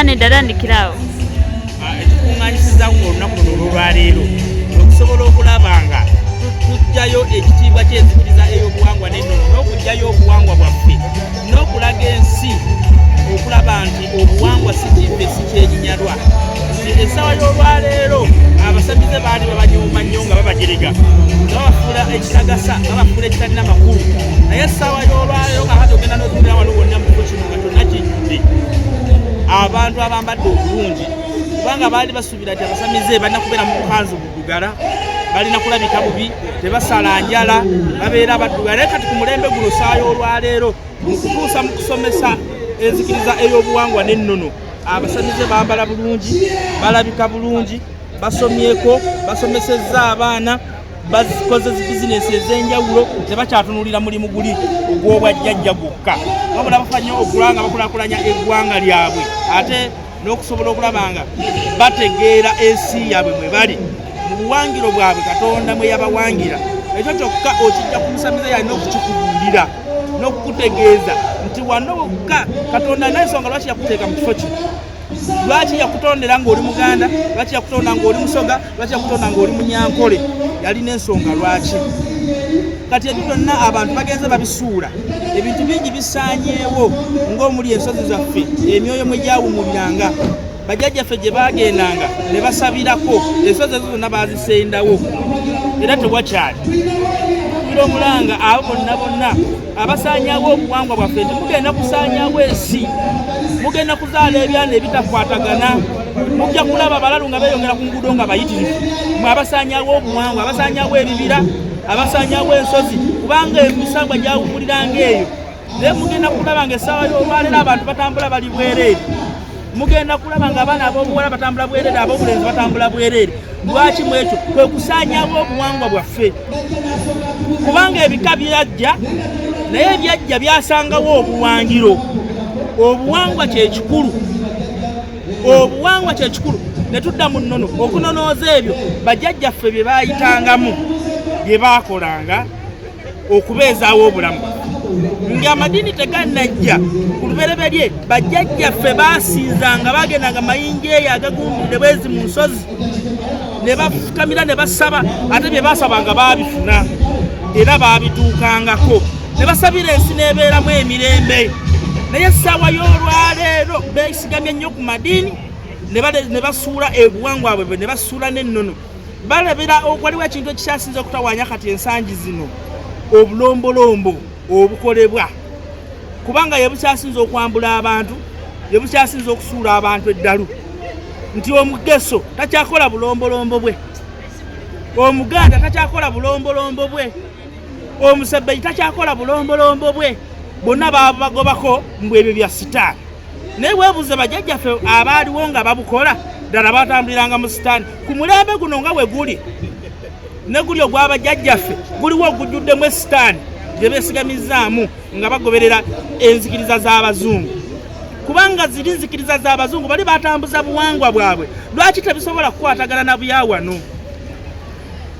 Nedda, tandikirawo. Ekikuŋŋanyisiza olunaku luno olwolwaleero okusobola okulaba nga tuggyayo ekitiibwa ky'enzikiriza ey'obuwangwa n'ennono, n'okuggyayo obuwangwa bwaffe, n'okulaga ensi okulaba nti obuwangwa si kife, si kyenyinyalwa, nti essaawa y'olwaleero abasamize baali babanyooma nnyo nga babajerega, nga babafuula ekitagasa, babafuula ekitalina makulu. Naye essaawa y'olwaleero kakati ogenda n'otunula wano wonna mu kifo kino nga kyonna kijjudde abantu abambadde obulungi, kubanga baali basuubira nti abasamize balina kubeera mu bukanzu buddugala, balina kulabika bubi, tebasala njala, babeera baddugala. Naye kati ku mulembe guno, saawa y'olwaleero, mu kutuusa mu kusomesa enzikiriza ey'obuwangwa n'ennono, abasamize bambala bulungi, balabika bulungi, basomyeko, basomesezza abaana, bakoze bizinesi ez'enjawulo, tebakyatunulira mulimu guli ogw'obwajjajja gwokka, wabula bafa nnyo okulaba nga bakulakulanya eggwanga lyabwe, ate n'okusobola okulaba nga bategeera ensi yaabwe mwe bali mu buwangiro bwabwe Katonda mwe yabawangira. Ekyo kyokka okijja ku musamize, yalina okukikubuulira n'okukutegeeza nti wano wokka Katonda alina ensonga lwaki yakuteeka mu kifo kino, lwaki yakutondera ng'oli Muganda, lwaki yakutonda ng'oli Musoga, lwaki yakutonda ng'oli Munyankole. Yalina ensonga lwaki. Kati ebyo byonna abantu bagenze babisuula, ebintu bingi bisaanyeewo, ng'omuli ensozi zaffe emyoyo mwe gyawumuliranga, bajjajjaffe gye bagendanga ne basabirako. Ensozi ezo zonna bazisendawo era tewakyali. Tukubira omulanga abo bonna bonna abasaanyawo obuwangwa bwaffe nti mugenda kusaanyawo ensi, mugenda kuzaala ebyana ebitakwatagana, mujja kulaba abalalu nga beeyongera ku nguudo nga bayitirivu. Mwe abasaanyawo obuwangwa, abasaanyawo ebibira, abasaanyawo ensozi, kubanga emisambwa gyawumuliranga eyo. Naye mugenda kulaba nga essaawa y'olwaleero abantu batambula bali bwereere. Mugenda kulaba nga abaana ab'obuwala batambula bwereere, ab'obulenzi batambula bwereere. Lwaki? Mu ekyo kwe kusaanyawo obuwangwa bwaffe, kubanga ebika byajja, naye ebyajja byasangawo obuwangiro. Obuwangwa kyekikulu, obuwangwa kyekikulu. Ne tudda mu nnono okunonooza ebyo bajjajjaffe bye baayitangamu, bye baakolanga okubeezaawo obulamu ng'amadiini tegannajja. Ku lubereberye bajjajjaffe baasinzanga, bagendanga mayinja eyo agagumbidde bwezi mu nsozi, ne bafukamira ne basaba, ate bye basabanga baabifuna era baabituukangako, ne basabira ensi n'ebeeramu emirembe. Naye essaawa y'olwaleero beesigamye nnyo ku madiini, ne basuula obuwangwa bwabwe, ne basuula n'ennono. Balabira waliwo ekintu ekikyasinza okutawaanya kati ensangi zino, obulombolombo obukolebwa, kubanga yebukyasinza okwambula abantu, yebukyasinza okusuula abantu eddalu, nti omugeso takyakola bulombolombo bwe, Omuganda takyakola bulombolombo bwe, Omusebbeyi takyakola bulombolombo bwe, bonna babagobako mbu ebyo bya sitaani. Naye weebuuze, bajjajjaffe abaaliwo nga babukola ddala batambuliranga mu sitaani? Ku mulembe guno nga we guli ne guli ogw'abajjajjaffe guliwo ogujjuddemu esitaani gye beesigamizaamu nga bagoberera enzikiriza z'abazungu, kubanga ziri nzikiriza z'abazungu, bali batambuza buwangwa bwabwe. Lwaki tebisobola kukwatagana na byawano?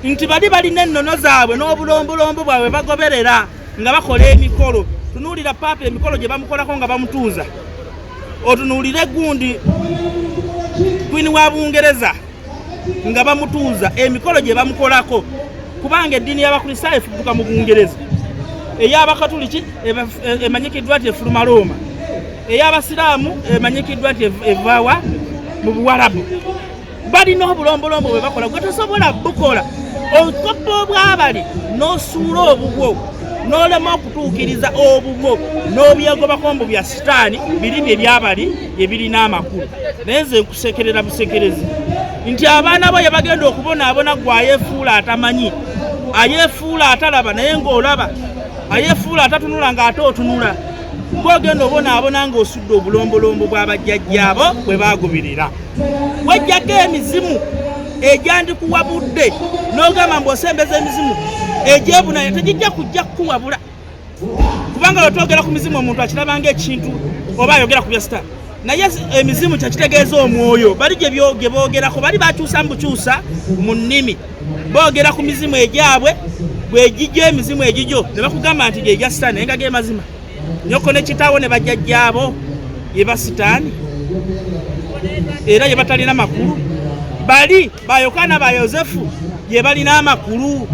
Nti bali balina ennono zaabwe n'obulombolombo bwabwe bagoberera nga bakola emikolo. Tunuulira paapa, emikolo gye bamukolako nga bamutuuza. Otunuulire gundi Queen wa Bungereza nga bamutuuza, emikolo gye bamukolako, kubanga eddiini y'Abakristaayo efubutuka mu Bungereza, ey'Abakatuliki emanyikiddwa nti efuluma Rooma, ey'Abasiraamu emanyikiddwa nti evawa mu Buwarabu. Balina obulombolombo bwe bakola, gwe tosobola bukola. Okoppa obwabali n'osuula obubwo, n'olema okutuukiriza obubwo, n'obyegobako mbu bya sitaani, biri bye byabali ebirina amakulu. Naye nze nkusekerera busekerezi nti abaana bo ye bagenda okubonaabona. Gwe ayeefuula atamanyi, ayeefuula atalaba naye ng'olaba, ayeefuula atatunula ng'ate otunula, gwogenda obonaabona ng'osudde obulombolombo bw'abajjajjaabo bwe baagoberera. Wejjako emizimu egyandikuwabudde n'ogamba mbu osembeza emizimu egyebunaya, tegijja kujja kukuwabula, kubanga wetwogera ku mizimu omuntu akirabanga ekintu oba ayogera ku bya sitaani. Naye emizimu kyekitegeeza omwoyo. Bali gye boogerako bali bakyusa mu bukyusa mu nnimi, boogera ku mizimu egyabwe. Bwegijjo emizimu egigyo ne bakugamba nti gyegya sitaani, naye nga ge mazima nyoko ne kitaawo ne bajjajjaabo ye ba sitaani. Era ye batalina makulu bali ba Yokaana ba Yozefu ye balina amakulu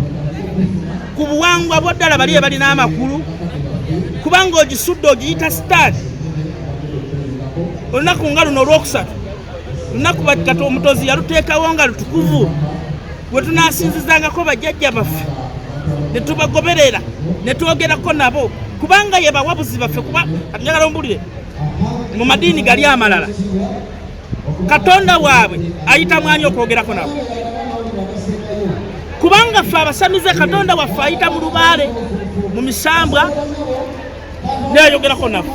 ku buwangwa bwo ddala bali ye balina amakulu kubanga ogisudde ogiyita sitaani. Olunaku nga luno olwokusatu lunaku kati omutozi yaluteekawo nga lutukuvu we tunaasinzizangako bajjajja baffe ne tubagoberera ne twogerako nabo kubanga ye bawabuzi baffe. Kuba kati njagala ombulire mu madiini gali amalala Katonda waabwe ayita mwani okwogerako nabo, kubanga ffe abasamize Katonda waffe ayita mu lubaale mu misambwa nayogerako naffe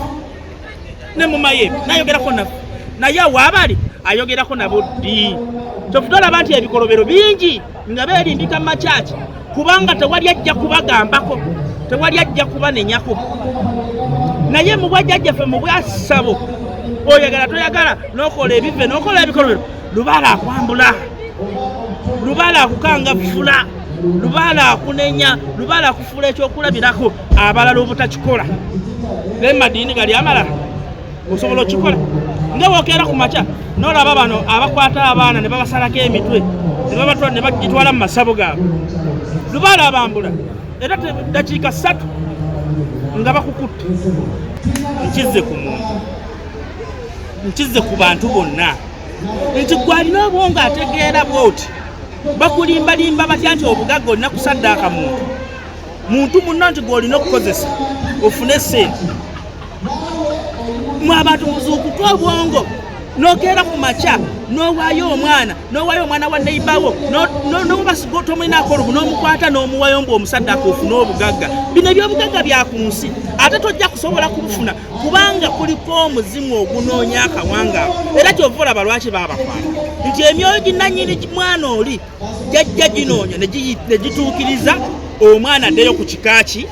ne mu mayembe nayogerako naffe, naye awo abali ayogerako nabo ddi? Kyovuga olaba nti ebikolobero bingi nga beerimbika mu makyaki kubanga tewali ajja kubagambako, tewali ajja kubanenyako. Naye mu bwajjajjaffe mu bwasabo oyagala toyagala n'okola ebive n'okola ebikolobero, lubaale akwambula, lubaale akukangavvula, lubaale akunenya, lubaale akufuula ekyokulabirako abalala obutakikola. Naye mu madiini gali amalala osobola okikola nga bwokeera ku makya n'olaba bano abakwata abaana ne babasalako emitwe ne babatwala ne bagitwala mu masabo gaabwe. Lubaale abambula era dakiika 3 nga bakukutte. Nkizze ku muntu, nkizze ku bantu bonna nti gwe alina obwongo ategeera bwoti bakulimbalimba batya nti obugagga olina kusaddaaka muntu muntu munno nti gwe olina okukozesa ofune ssente. Mwe abantu muzuukuke obwongo n'okeera ku makya n'owaayo omwana, n'owaayo omwana wa neibawo n'obasiga tomulinako olubu n'omukwata n'omuwayo mbu omusaddaaka ofune obugagga. Bino ebyobugagga bya ku nsi ate tojja kusobola kubufuna kubanga kuliko omuzimu ogunoonya akawanga ako. Era kyova olaba lwaki baabakwata nti emyoyo ginannyini mwana oli jajja ginoonya ne gituukiriza omwana addeyo ku kika ki,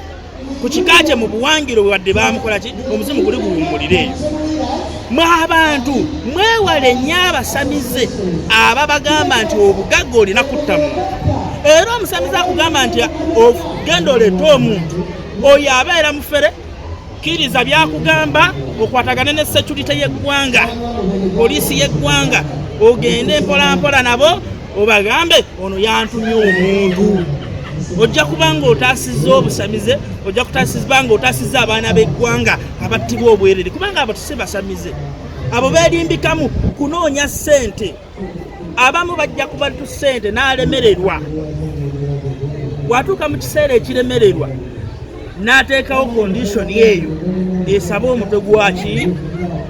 ku kika kye mu buwangiro bwe badde baamukola ki, omuzimu guli guwummulire eyo. Mwe abantu mwewale nnyo abasamize ababagamba nti obugagga olina kutta muntu. Era omusamize akugamba nti genda oleete omuntu oyo abeera mufere, kkiriza byakugamba okwatagane ne security y'eggwanga, poliisi y'eggwanga, ogende mpolampola nabo obagambe ono yantumye omuntu. Ojja kuba nga otaasizza obusamize, ojja kutaasizza nga otaasizza abaana b'eggwanga abattibwa obwerere, kubanga abo si basamize, abo beerimbikamu kunoonya ssente. Abamu bajja kuba tu ssente n'alemererwa, bw'atuuka mu kiseera ekiremererwa n'ateekawo kondishoni eyo esaba omutwe gwaki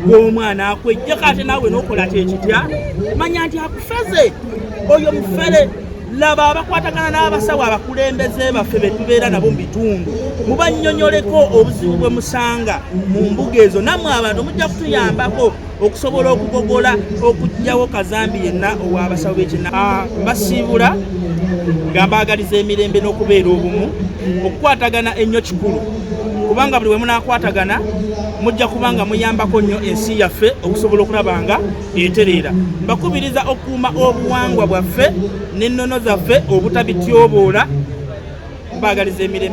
gw'omwana akwejjeko, ate naawe n'okola kyekitya, manya nti akufeze oyo mufere. Laba abakwatagana n'abasawo abakulembeze baffe be tubeera nabo mu bitundu, mubannyonnyoleko obuzibu bwe musanga mu mbuga ezo, nammwe abantu mujja kutuyambako okusobola okugogola okuggyawo kazambi yenna ow'abasawo b'ekinna. Mbasiibula nga mbaagaliza emirembe n'okubeera obumu. Okukwatagana ennyo kikulu, kubanga buli we munaakwatagana mujja kuba nga muyambako nnyo ensi yaffe okusobola okulaba nga etereera. Mbakubiriza okukuuma obuwangwa bwaffe n'ennono zaffe obutabityoboola. Mbaagaliza emirembe.